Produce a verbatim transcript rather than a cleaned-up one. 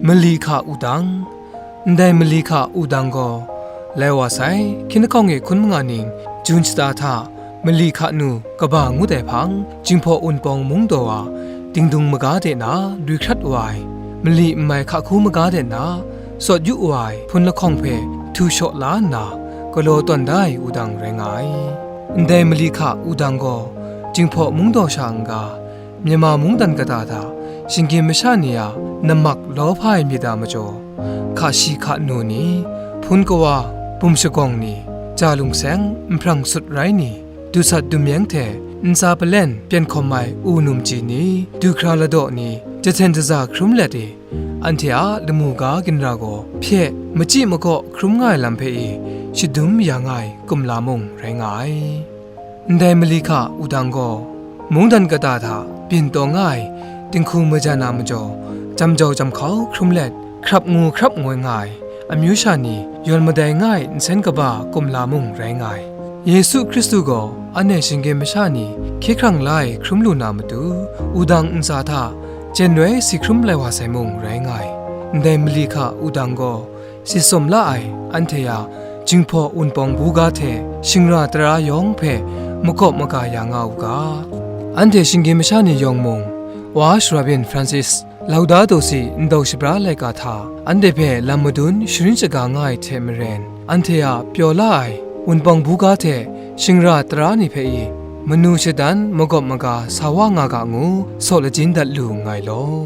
Mali hka wudang. Ndai mali hka wudang gaw, lai wa sai, hkying lahkawng e hkun manga ning, Jun shata hta, mali hka nu kaba ngut ai hpang, Jinghpaw Wunpawng mungdaw a, dingdung maga de na, du hkrat wa ai, mali n mai hka hku maga de na, sawt yu wa ai, hpun lahkawng hpe htu shaw la nna, galaw tawn da ai wudang rai nga ai. Ndai mali hka wudang gaw, Jinghpaw mungdaw sha n-ga, Myanmar mungdan kata hta shinggyim masha ni a nammak lawhpa ai myit a majaw, hka shi hka nu ni, hpun kawa, bum shagawng ni, ja lungseng, nhprang sut rai ni, dusat dumyeng hte ntsa palen pyen hkawm ai u numji ni, du hkra ladaw ni, jahten jaza hkrum let i, anhte a lamu ga ginra gaw hpye machyi magaw hkrum nga ai lam hpe i, shadum ya nga ai kumla mung rai nga ai. Ndai mali hka wudang gaw, mungdan kata hta byin taw nga ai dinghku majan a majaw, jam jau jam hkau hkrum let, hkrap ngu hkrap ngoi nga ai, amyu sha ni yawn madai nga ai nsen kaba kumla mung rai nga ai. Yesu Hkristu gaw anhte shinggyim masha ni hkye hkrang la ai hkrum lu na matu, wudang ntsa hta jen roi si hkrum lai wa sai mung rai nga ai. Ndai mali hka wudang gaw, si sawm la ai anhte a Jinghpaw Wunpawng buga hte shingra tara yawng hpe makawp maga ya nga u ga. Anhte shinggyim masha ni yawng mung, Wa Sharabin Francis, Laudato Si ndau shabra laika hta, anhte hpe lam madun sharin shaga nga ai hte maren, anhte a pyaw la ai Wunpawng buga hte shingra tara ni hpe i, manu shadan magawp maga sa wa nga ga ngu, saw lajin dat lu nngai law.